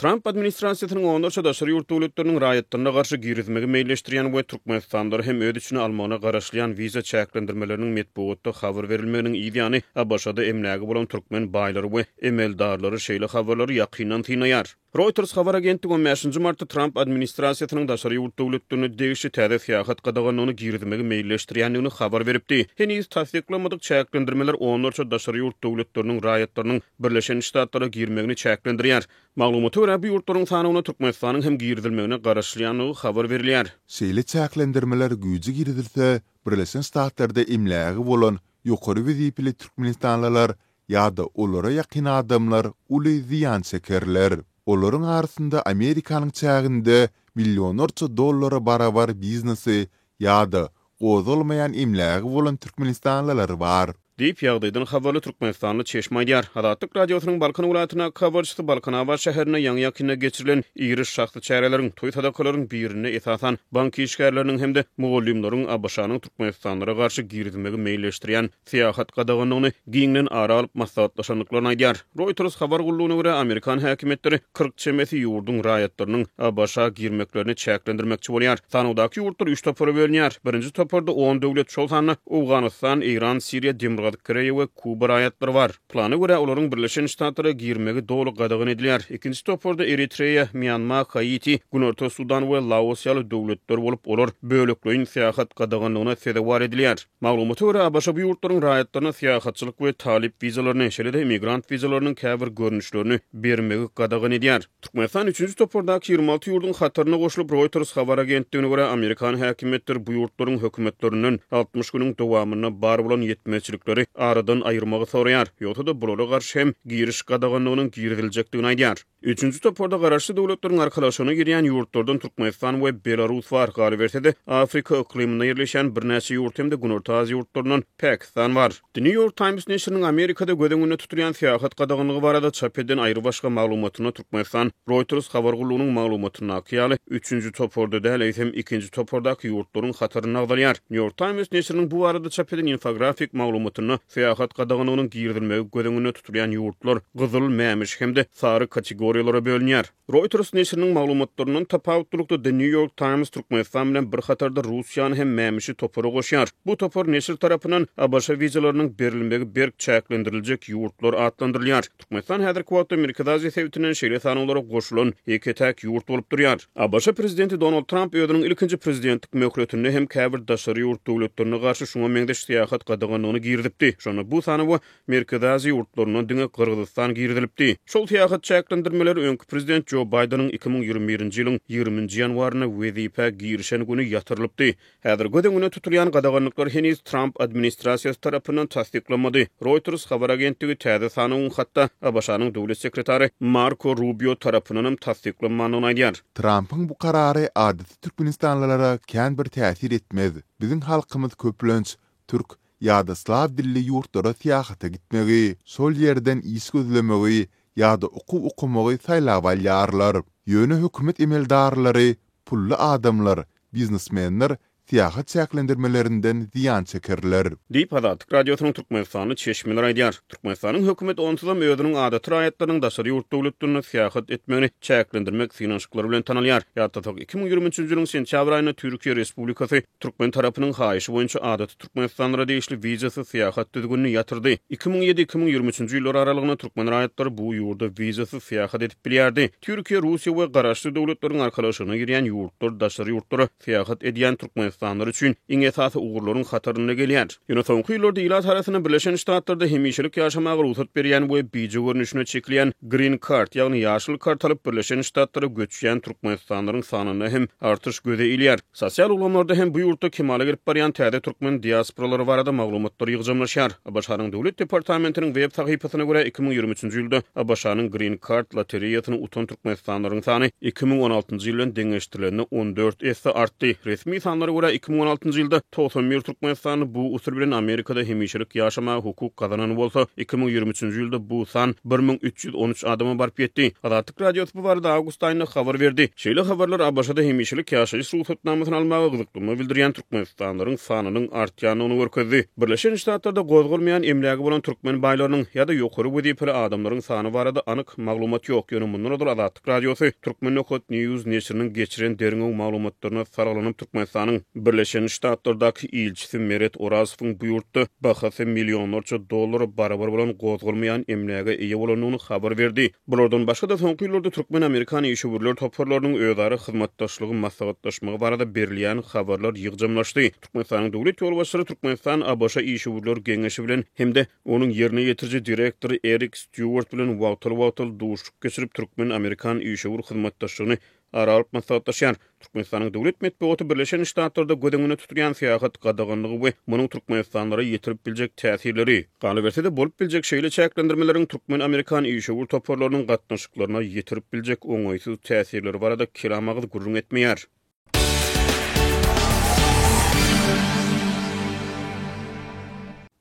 Tramp administrasiýasynyň onlarça daşary ýurt döwletleriniň raýatlaryna garşy girizmegi meýilleşdirýän we türkmenistanlylary hem öz içine almagyna garaşylýan wiza çäklendirmeleriniň metbugatda habar berilmeginiň yz ýany ABŞ-da emlägi bolan türkmen baýlary we emeldarlary şeýle habarlary ýakyndan synaýar. Reuters habar agentligi on bäşinji martda Tramp administrasiýasynyň daşary ýurt döwletlerine degişli täze syýahat gadaganlygyny girizmegi meýilleşdirýändigini habar beripdi. Heniz tassyklanmadyk çäklendirmeler onlarça daşary ýurt döwletleriniň raýatlarynyň Birleşen Ştatlara girmegini çäklendirýär. Maglumata görä, bu ýurtlaryň sanawyna Türkmenistanyň hem girizilmegine garaşylýandygy habar berilýär. Şeýle çäklendirmeler güýje girizilse, Birleşen Ştatlarda emlägi bolan ýokary wezipeli türkmenistanlylar ýa-da olara ýakyn adamlar uly zyýan çekerler. Olaryň arasynda Amerikanyň çäginde millionlarça dollara barabar biznesi ýa-da gozgalmaýan emlägi bolan türkmenistanlylar bar. Diýip, ýagdaýdan habarly türkmenistanly çeşme aýdýar. Azatlyk Radiosynyň Balkan welaýatyndaky habarçysy Balkanabat şäherinde ýaňy-ýakynda geçirilen iri şahsy çäreleriň, toý-sadakalaryň birinde esasan bank işgärleriniň hem-de mugallymlaryň ABŞ-nyň türkmenistanlylara garşy girizmegi meýilleşdirýän syýahat gadaganlygyny giňden ara alyp maslahatlaşandyklaryny aýdýar. Reuters habar gullugyna görä, amerikan häkimiýetleri 40 çemesi ýurduň raýatlarynyň ABŞ-a girmeklerini çäklendirmekçi bolýar. Sanawdaky ýurtlar üç topara bölünýär. Birinji toparda on döwlet, şol sanda Owganystan, Eýran, Siriýa, Demirgazyk Koreýa we Kuba raýatlary bar. Plana görä, olaryň Birleşen Ştatlara girmegi doly gadagan edilýär. Ikinji toparda Eritreýa, Mýanma, Haiti, Günorta Sudan we Laos ýaly döwletler bolup, olar bölekleýin syýahat gadaganlygyna sezewar edilýär. Maglumata görä, ABŞ bu ýurtlaryň raýatlaryna syýahatçylyk we talyp wizalaryny, şeýle-de immigrant wizalarynyň käbir görnüşlerini bermegi gadagan edýär. Türkmenistan üçünji topardaky 26 ýurduň hataryna goşulyp, Reuters habar agentligine görä, amerikan häkimiýetleri bu ýurtlaryň hökümetlerinden 60 günüň dowamynda bar bolan ýetmezçilikleri aradan aýyrmagy soraýar, ýogsa-da bulara garşy hem giriş gadaganlygynyň giriziljekdigini aýdýar. Üçünji toparda Garaşsyz Döwletleriň Arkalaşygyna girýän ýurtlardan Türkmenistan we Belarus bar, galyberse-de, Afrika yklymynda ýerleşýän birnäçe ýurt hem-de Günorta Aziýa ýurtlaryndan Pakistan bar. The New York Times neşiriniň Amerikada göz öňünde tutulýan syýahat gadaganlygy barada çap eden aýrybaşga maglumatynda Türkmenistan Reuters habar gullugynyň maglumatyndaky ýaly, üçünji toparda däl, eýsem, ikinji topardaky ýurtlaryň hatarynda agzalýar. New York Times neşiriniň bu barada çap eden infografik maglumatynda syýahat gadaganlygynyň girizilmegi göz öňünde tutulýan ýurtlar gyzyl, mämişi hem-de sary kategoriýalara bölünýär. Reuters neşiriniň maglumatlaryndan tapawutlylykda The New York Times Türkmenistan bilen bir hatarda Russiýany hem mämişi topara goşýar. Bu topar neşir tarapyndan ABŞ wizalarynyň berilmegi berk çäklendiriljek ýurtlar atlandyrylýar. Türkmenistan häzirki wagtda Merkezi Aziýa sebitinden şeýle sanawlara goşulan ýeke-täk ýurt bolup durýar. ABŞ prezidenti Donald Tramp özüniň ilkinji prezidentlik möhletinde hem käbir daşary ýurt döwletlerine garşy şuňa meňzeş syýahat gadaganlygyny girizipdi. Şonda bu sanawa Merkezi Aziýa ýurtlaryndan diňe Gyrgyzystan girizilipdi. Şol syýahat çäklendirmeleri öňki prezident Jo Baýdeniň 2021-nji ýylyň ýigriminji ýanwarynda wezipä girişen güni ýatyrylypdy. Häzir göz öňünde tutulýan gadaganlyklar heniz Tramp administrasiýasy tarapyndan tassyklanmady. Reuters habar agentligi täze sanawyň hatda ABŞ-nyň döwlet sekretary Marko Rubio tarapyndanam tassyklanmandygyny aýdýar. Trampyň bu karary adaty türkmenistanlylara kän bir täsir etmez. Biziň halkymyz köplenç türk ýa-da slaw dilli ýurtlara syýahata gitmegi, şol ýerden iş gözlemegi ýa-da okuw okamagy saýlap alýarlar. Ýöne hökümet emeldarlary, pully adamlar, biznesmenler syýahat çäklendirmelerinden zyýan çekerler. Diýip, Azatlyk Radiosynyň türkmenistanly çeşmeleri aýdýar. Türkmenistanyň hökümeti onsuzam özüniň adaty raýatlarynyň daşary ýurt döwletlerinde syýahat etmegini çäklendirmek synanyşyklary bilen tanalýar. Ýatlasak, 2023-nji ýylyň sentýabr aýynda Türkiýe Respublikasy türkmen tarapynyň haýyşy boýunça adaty türkmenistanlylara degişli wizasyz syýahat düzgünini ýatyrdy. 2007, 2023-nji ýyllar aralygynda türkmen raýatlary bu ýurda wizasyz syýahat edip bilýärdi. Türkiýe, Russiýa we Garaşsyz Döwletleriň Arkalaşygyna girýän ýurtlar daşary ýurtlara syýahat edýän türkmenistanlylar üçin iň esasy ugurlaryň hatarynda gelýär. Ýöne soňky ýyllarda ilat arasynda Birleşen Ştatlarda hemişelik ýaşamaga rugsat berýän we bije görnüşine çekilýän Green Card, ýagny ýaşyl kart alyp Birleşen Ştatlara göçýän türkmenistanlylaryň sanynda hem artyş göze ilýär. Sosial ulgamlarda hem bu ýurtda kemala gelip barýan täze türkmen diasporalary barada maglumatlar ýygjamlaşýar. ABŞ-nyň Döwlet departamentiniň web sahypasyna görä, 2023-nji ýylda ABŞ-nyň Green Card lotereýasyny utan türkmenistanlylaryň sany 2016-njy ýyl bilen deňeşdirilende 14 esse artdy. Resmi sanlara görä, görä, 2016-njy ýylda 91 türkmenistanly bu usul bilen Amerikada hemişelik ýaşamaga hukuk gazanan bolsa, 2023-nji ýylda bu san 1313 adama baryp ýetdi. Azatlyk Radiosy bu barada awgust aýynda habar berdi. Şeýle habarlar ABŞ-da hemişelik ýaşaýyş rugsatnamasyny almaga gyzyklanma bildirýän türkmenistanlylaryň sanynyň artýandygyny görkezdi. Birleşen Ştatlarda gozgalmaýan emlägi bolan türkmen baýlarynyň ýa-da ýokary wezipeli adamlaryň sany barada anyk maglumat ýok, ýöne mundan ozal Azatlyk Radiosy Turkmen. News neşiriniň geçiren derňew maglumatlaryna salgylanyp, Türkmenistanyň Birleşen Ştatlardaky ilçisi Meret Orazowyň bu ýurtda bahasy millionlarça dollara barabar bolan gozgalmaýan emläge eýe bolandygyny habar berdi. Bulardan başga-da, soňky ýyllarda türkmen-amerikan işewürler toparlarynyň özara hyzmatdaşlygy maslahatlaşmagy barada berilýän habarlar ýygjamlaşdy. Türkmenistanyň döwlet ýolbaşçylary Türkmenistan-ABŞ işewürler geňeşi bilen hem-de onuň ýerine ýetiriji direktory Erik Stýuart bilen wagtal-wagtal duşuşyk geçirip, türkmen-amerikan işewür hyzmatdaşlygyny ara alyp maslahatlaşýar. Türkmenistanyň döwlet metbugaty Birleşen Ştatlarda göz öňünde tutulýan syýahat gadaganlygy we munuň türkmenistanlylara ýetirip biljek täsirleri, galyberse-de, bolup biljek şeýle çäklendirmeleriň türkmen-amerikan işewür toparlarynyň gatnaşyklaryna ýetirip biljek oňaýsyz täsirleri barada kelam agyz gürrüň etmeýär.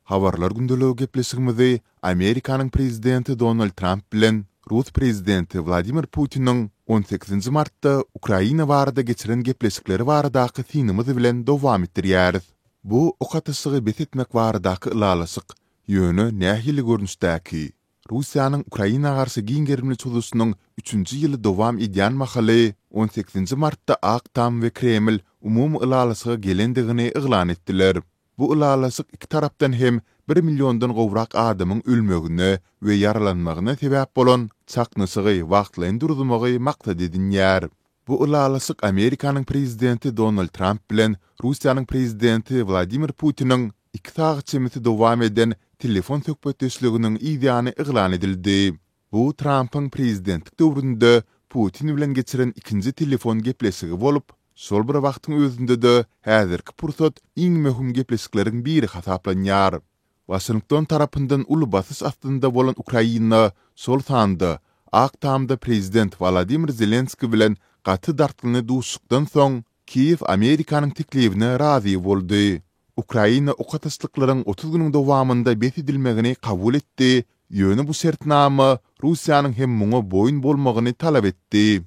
Habarlar gündeligi gepleşigimizi Amerikanyň prezidenti Donald Tramp bilen rus prezidenti Wladimir Putiniň on sekizinji martda Ukraina barada geçiren gepleşikleri baradaky synymyz bilen dowam etdirýäris. Bu ok atyşygy bes etmek baradaky ylalaşyk, ýöne nähili görnüşdäki? Russiýanyň Ukraina garşy giň gerimli çozuşynyň üçünji ýyly dowam edýän mahaly, on sekizinji martda Ak Tam we Kreml umumy ylalaşyga gelendigini yglan etdiler. Bu ylalaşyk iki tarapdan hem bir milliondan gowrak adamyň ölmegine we ýaralanmagyna sebäp bolan çaknyşygy wagtlaýyn duruzmagy maksat edinýär. Bu ylalaşyk Amerikanyň prezidenti Donald Tramp bilen Russiýanyň prezidenti Wladimir Putiniň iki sagat çemesi dowam eden telefon söhbetdeşliginiň yzýany yglan edildi. Bu Trampyň prezidentlik döwründe Putin bilen geçiren ikinji telefon gepleşigi bolup, şol bir wagtyň özünde-de häzirki pursat iň möhüm gepleşikleriň biri hasaplanýar. Waşington tarapyndan uly basyş astynda bolan Ukraina, şol sanda Ak Tamda prezident Wolodymyr Zelenskiý bilen gaty dartgynly duşuşykdan soň, Kiýew Amerikanyň teklibine razy boldy. Ukraina ok atyşlyklaryň 30 günüň dowamynda bes edilmegini kabul etdi, ýöne bu şertnama Russiýanyň hem muňa boýun bolmagyny talap etdi.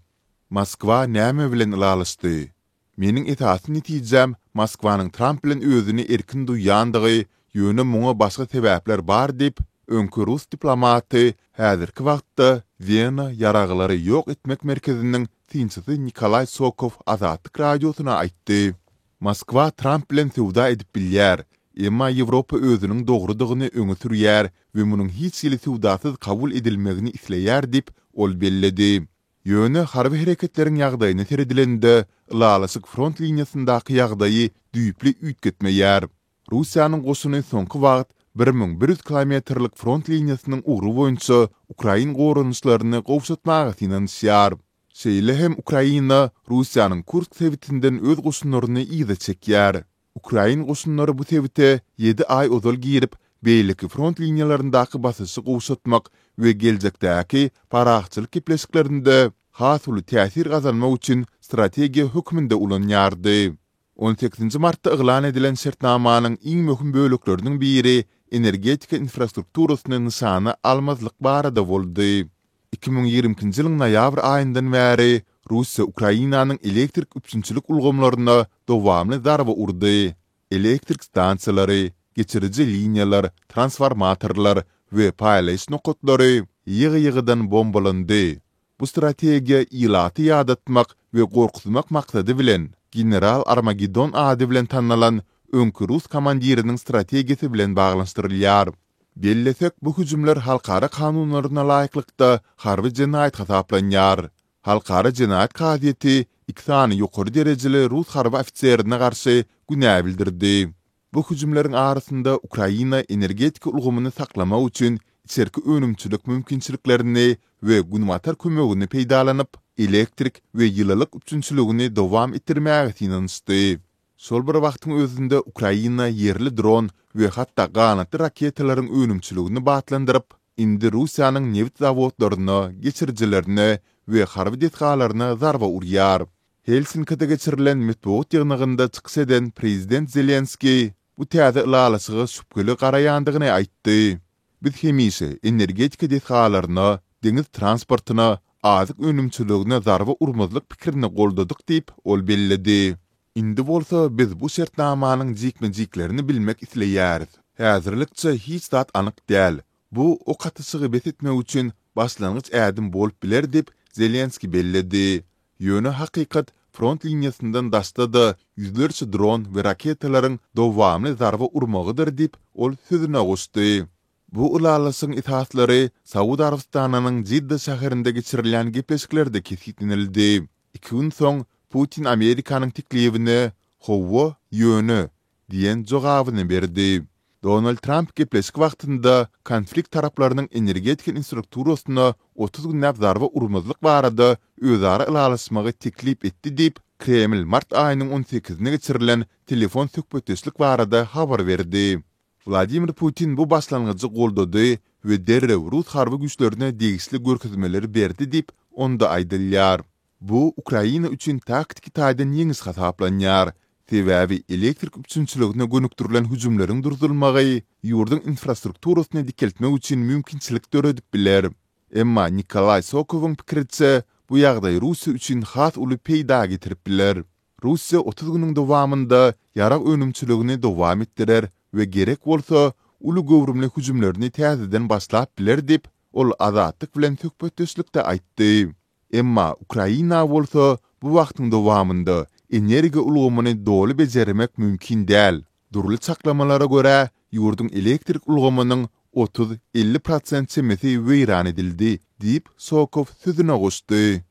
Moskwa näme bilen ylalaşdy? Meniň esasy netijäm Moskwanyň Tramp bilen özüni erkin duýýandygy, ýöne muňa başga sebäpler bar diýip, öňki rus diplomaty, häzirki wagtda Wena ýaraglary ýok etmek merkeziniň synçysy Nikolaý Sokow Azatlyk Radiosyna aýtdy. Moskwa Tramp bilen söwda edip bilýär, emma Ýewropa özüniň dogrudygyny öňe sürýär we munuň hiç hili söwdasyz kabul edilmegini isleýär diýip, ol belledi. Ýöne harby hereketleriň ýagdaýyna seredilende, ylalaşyk front liniýasyndaky ýagdaýy düýpli üýtgetmeýär. Russiýanyň goşuny soňky wagt 1100 kilometrlik front liniýasynyň ugry boýunça ukrain goranyşlaryny gowşatmaga synanyşýar. Şeýle hem Ukraina Russiýanyň Kursk sebitinden öz goşunlaryny yza çekýär. Ukrain goşunlary bu sebite ýedi aý ozal girip, beýleki front liniýalaryndaky basyşy gowşatmak we geljekdäki parahatçylyk gepleşiklerinde has uly täsir gazanmak üçin strategiýa hökmünde ulanýardy. On sekizinji martda yglan edilen şertnamanyň iň möhüm bölekleriniň biri energetika infrastrukturasyny nyşana almazlyk barada boldy. 2022-nji ýylyň noýabr aýyndan bäri Russiýa Ukrainanyň elektrik üpjünçilik ulgamlaryna dowamly zarba urdy. Elektrik stansiýalary, geçiriji liniýalar, transformatorlar we paýlaýyş nokatlary ýygy-ýygydan bombalandy. Bu strategiýa ilaty ýadatmak we gorkuzmak maksady bilen General Armageddon ady bilen tanalan öňki rus komandiriniň strategiýasy bilen baglanyşdyrylýar. Bellesek, bu hüjümler halkara kanunlaryna laýyklykda harby jenaýat hasaplanýar. Halkara jenaýat kazyýeti iki sany ýokary derejeli rus harby ofiserine garşy günä bildirdi. Bu hüjümleriň arasynda Ukraina energetika ulgamyny saklamak üçin içerki önümçilik mümkinçiliklerini we Günbatar kömegini peýdalanyp, elektrik we ýylylyk üpjünçiligini dowam etdirmäge synanyşdy. Şol bir wagtyň özünde Ukraina ýerli dron we hatda ganatly raketalaryň önümçiligini batlandyryp, indi Russiýanyň nebit zawodlaryna, geçirijilerine we harby desgalaryna zarba urýar. Helsinkide geçirilen metbugat ýygnagynda çykyş eden prezident Zelenskiý bu täze ylalaşyga şübheli garaýandygyny aýtdy. Biz hemişe energetika desgalaryna, deňiz transportyna, azyk önümçiligine zarba urmazlyk pikirini goldadyk diýip, ol belledi. Indi bolsa biz bu şertnamanyň jikme-jiklerini bilmek isleýäris. Häzirlikçe hiç zat anyk däl. Bu ok atyşygy bes etmek üçin başlangyç ädim bolup biler diýip, Zelenskiý belledi. Ýöne hakykat front liniýasyndan daşda-da ýüzlerçe dron we raketalaryň dowamly zarba urmagydyr diýip, ol sözüne goşdy. Bu ylalaşygyň esaslary Saud Arabystanynyň Jidda şäherinde geçirilýän gepleşiklerde kesgitlenildi. Iki gün soň Putin Amerikanyň teklibine Hawa, ýöne diýen jogabyny berdi. Donald Tramp gepleşik wagtynda konflikt taraplarynyň energetika infrastrukturasyna 30 günläp zarba urmazlyk barada özara ylalaşmagy teklip etdi diýip, Kreml mart aýynyň on sekizinde geçirilen telefon söhbetdeşlik barada habar berdi. Wladimir Putin bu başlangyjy goldady we derrew rus harby güýçlerine degişli görkezmeleri berdi diýip, onda aýdylýar. Bu Ukraina üçin taktiki taýdan ýeňiş hasaplanýar, sebäbi elektrik üpjünçiligine gönükdirilen hüjümleriň durzulmagy ýurduň infrastrukturasyny dikeltmek üçin mümkinçilik döredip biler. Emma Nikolaý Sokowyň pikiriçe, bu ýagdaý Russiýa üçin has uly peýda getirip biler. Russiýa 30 günüň dowamynda ýarag önümçiligini dowam etdirer we gerek bolsa, uly göwrümli hüjümlerini täzeden başlap biler diýip, ol Azatlyk bilen söhbetdeşlikde aýtdy. Emma Ukraina bolsa bu wagtyň dowamynda energiýa ulgamyny doly bejermek mümkin däl. Dürli çaklamalara görä, ýurduň elektrik ulgamynyň 30, 50 prosent çemesi weýran edildi, diýip, Sokow sözüne goşdy.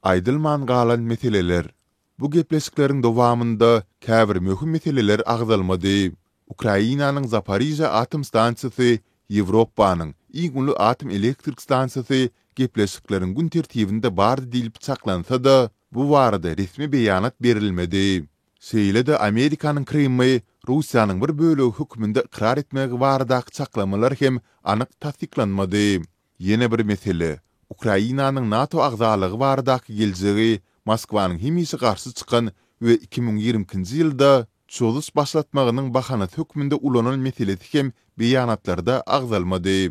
Aýdylman galan meseleler. Bu gepleşikleriň dowamynda käbir möhüm meseleler agzalmady. Ukrainanyň Zaporižýa atom stansiýasy, Ýewropanyň iň uly atom elektrik stansiýasy gepleşikleriň gün tertibinde bardy diýlip çaklansa-da, bu barada resmi beýanat berilmedi. Şeýle-de Amerikanyň Krymy Russiýanyň bir bölegi hökmünde ykrar etmegi baradaky çaklamalar hem anyk tassyklanmady. Ýene bir mesele, Ukrainanyň NATO agzalygy baradaky geljegi Moskwanyň hemişe garşy çykan we 2022-nji ýylda çozuş başlatmagynyň bahanasy hökmünde ulanan meselesi hem beýanatlarda agzalmady.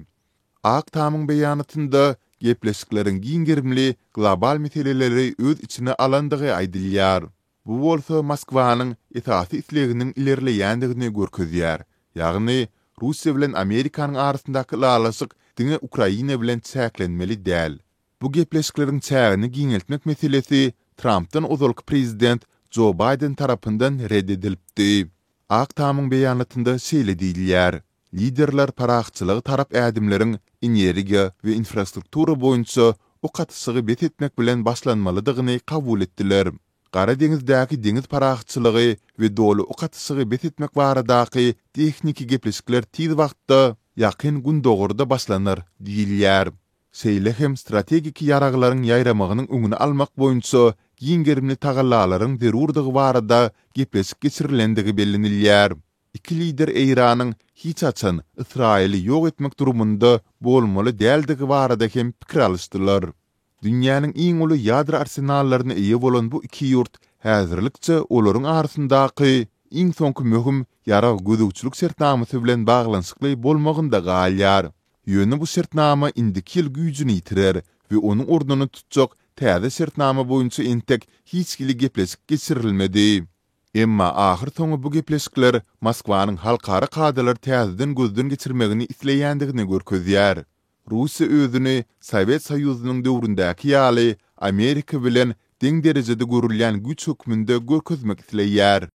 Ak Tamyň beýanatynda gepleşikleriň giň gerimli global meseleleri öz içine alandygy aýdylýar. Bu bolsa Moskwanyň esasy isleginiň ilerleýändigini görkezýär, ýagny Russiýa bilen Amerikanyň arasyndaky ylalaşyk diňe Ukraina bilen çäklenmeli däl. Bu gepleşikleriň çägini giňeltmek meselesi Trampdan ozalky prezident Jo Baýden tarapyndan ret edilipdi. Ak Tamyň beýanatynda şeýle diýilýär, Liderler parahatçylyga tarap ädimleriň energiýa we infrastruktura boýunça ok atyşygy bes etmek bilen başlanmalydygyny kabul etdiler. Gara deňizdäki deňiz parahatçylygy we doly ok atyşygy bes etmek baradaky tehniki gepleşikler tiz wagtda Ýakyn Gündogarda başlanar diýilýär. Şeýle hem strategik ýaraglaryň ýaýramagynyň öňüni almak boýunça giň gerimli tagallalaryň zerurdygy barada gepleşik geçirilendigi bellenilýär. Iki lider Eýranyň hiç haçan Ysraýyly ýok etmek durumynda bolmaly däldigi barada hem pikir alyşdylar. Dünýäniň iň uly ýadro arsenallaryna eýe bolan bu iki ýurt häzirlikçe olaryň arasyndaky iň soňky möhüm ýarag gözegçilik şertnamasy bilen baglanyşykly bolmagynda galýar. Ýöne bu şertnama indiki ýyl güýjüni ýitirer we onuň ornuny tutjak täze şertnama boýunça entek hiç hili gepleşik geçirilmedi. Emma ahyrsoňy bu gepleşikler Moskwanyň halkara kadalary täzeden gözden geçirmegini isleýändigini görkezýär. Russiýa özüni Sowet Soýuzynyň döwründäki ýaly Amerika bilen deň derejede görülýän güýç hökmünde görkezmek isleýär.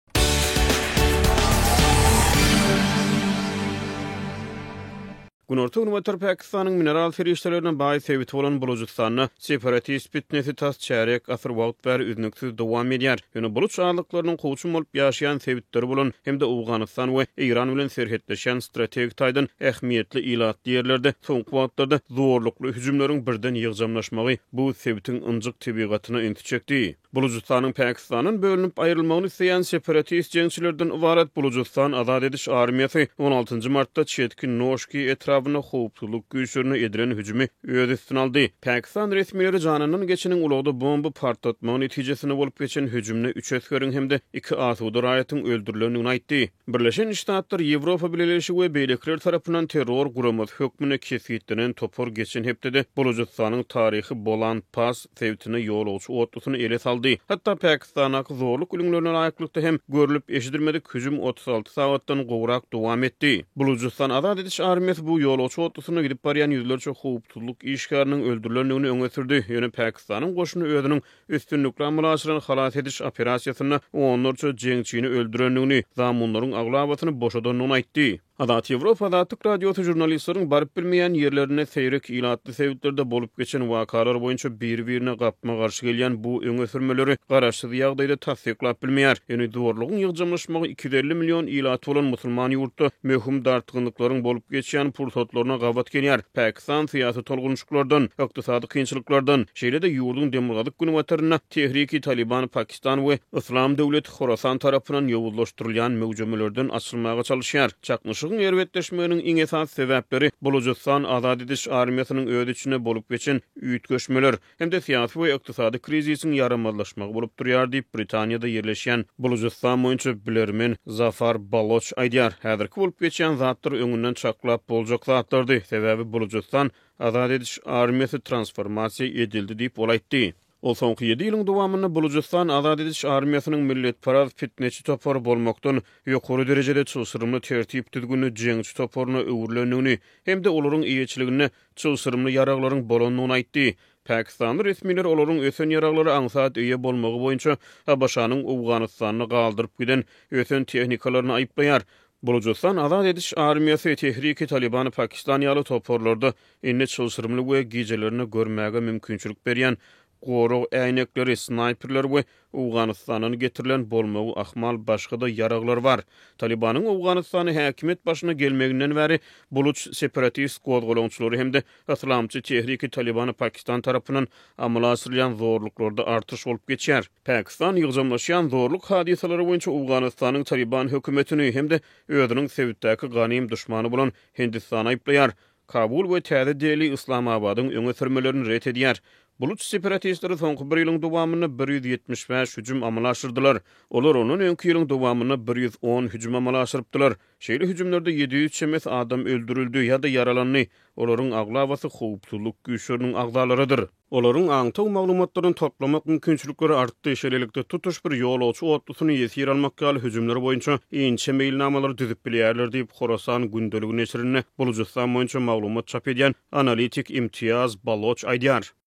Günorta-günbatar Pakistanyň mineral serişdelerine baý sebiti bolan Bulujystanda separatist pitnesi tas çärýek asyr wagt bäri üznüksiz dowam edýär. Ýöne buluç azlyklarynyň kowçum bolup ýaşaýan sebitleri bolan hem-de Owganystan we Eýran bilen serhetleşýän strategik taýdan ähmiýetli ilatly ýerlerde soňky wagtlarda zorlukly hüjümleriň birden ýygjamlaşmagy bu sebitiň ynjyk tebigatyna ünsi çekdi. Bulujystanyň Pakistandan bölünip aýrylmagyny isleýän separatist jeňçilerden ybarat Bulujystan azat ediş armiýasy on altynjy martda çetki Noşki etrabynda. etrabynda howpsuzlyk güýçlerine edilen hüjümi öz üstüne aldy. Pakistan resmileri janyndan geçeniň ulagda bomba partlatmagy netijesinde bolup geçen hüjümde üç esgeriň hem-de iki asuda raýatyň öldürilendigini aýtdy. Birleşen Ştatlar, Ýewropa Bileleşigi we beýlekiler tarapyndan terror guramasy hökmünde kesgitlenen topar geçen hepdede Bulujystanyň taryhy Bolan Pass sebitinde ýolagçy otlusyny ele saldy. Hatda Pakistandaky zorluk ülňülerine laýyklykda hem görlüp-eşidilmedik hüjüm 36 sagatdan gowrak dowam etdi. Bulujystan Azat ediş armiýasy bu ýolagçy otlusynda gidip barýan ýüzlerçe howpsuzlyk işgäriniň öldürilendigini öňe sürdi, ýöne Pakistanyň goşuny özüniň üstünlikli amala aşyran halas ediş operasiýasynda onlarça jeňçini öldürendigini, zamunlaryň aglabasyny boşadandygyny aýtdy. Azat Ýewropa Azatlyk Radiosy žurnalistleriň baryp bilmeýän ýerlerinde seýrek ilatly sebitlerde bolup geçen wakalar boýunça biri-birine gapma-garşy gelýän bu öňe sürmeleri garaşsyz ýagdaýda tassyklap bilmeýär. Ýöne zorlugyň ýygjamlaşmagy 250 million ilaty bolan musulman ýurtda möhüm dartgynlyklaryň bolup geçýän pursatlaryna gabat gelýär. Pakistan syýasy tolgunyşyklardan, ykdysady kynçylyklardan, şeýle-de ýurduň demirgazyk-günbatarynda Tehriki-Talyban Pakistan we Yslam döwleti Horasan tarapyndan ýowuzlaşdyrylýan möwjemelerden açylmaga çalyşýar. Çaknyşygyň erbetleşmeginiň iň esasy sebäpleri Bulujystan azat ediş armiýasynyň öz içinde bolup geçen üýtgeşmeler hem-de syýasy we ykdysady krizisiň ýaramazlaşmagy bolup durýar diýip, Britaniýada ýerleşýän Bulujystan boýunça bilermen Zafar Baloç aýdýar. Häzirki bolup geçýän zatlar öňünden çaklap boljak zatlardy, sebäbi Bulujystan azat ediş armiýasy transformasiýa edildi diýip, ol aýtdy. Ol soňky ýedi ýylyň dowamynda Bulujystan azat ediş armiýasynyň milletparaz pitneçi topary bolmakdan ýokary derejede çylşyrymly tertip-düzgünli jeňçi toparyna öwrülendigini hem-de olaryň eýeçiliginde çylşyrymly ýaraglaryň bolandygyny aýtdy. Pakistanly resmiler olaryň ösen ýaraglara aňsat eýe bolmagy boýunça ABŞ-nyň Owganystanda galdyryp giden ösen tehnikalaryny aýyplaýar. Bulujystan azat ediş armiýasy, Tehriki Talyban Pakistan ýaly toparlarda indi çylşyrymly we gijelerine görmäge mümkinçilik berýän gorag äýnekleri, snaýperler we Owganystandan getirilen bolmagy ahmal başga-da ýaraglar bar. Talybanyň Owganystanda häkimiýet başyna gelmeginden bäri buluç separatist gozgalaňçylary hem-de yslamçy Tehriki Talyban Pakistan tarapyndan amala aşyrylýan zorluklarda artyş bolup geçýär. Pakistan ýygjamlaşýan zorluk hadysalary boýunça Owganystanyň Talyban hökümetini hem-de özüniň sebitdäki ganym duşmany bolan Hindistany aýyplaýar. Kabul we Täze Deli Yslamabadyň öňe sürmelerini ret edýär. Buluç separatistleri soňky bir ýylyň dowamynda 175 hüjüm amala aşyrdylar. Olar ondan öňki ýylyň dowamynda 110 hüjüm amala aşyrypdylar. Şeýle hüjümlerde 700 çemesi adam öldürildi ýa-da ýaralandy. Olaryň aglabasy howpsuzlyk güýçleriniň agzalarydyr. Olaryň aňtaw maglumatlaryny toplamak mümkinçilikleri artdy, şeýlelikde, tutuş bir ýolagçy otlusyny ýesir almak ýaly hüjümler boýunça inçe meýilnamalary düzüp bilýärler diýip, Horasan gündeligi neşirinde Bulujystan boýunça maglumat çap edýän analitik Imtiýaz Baloç aýdýar.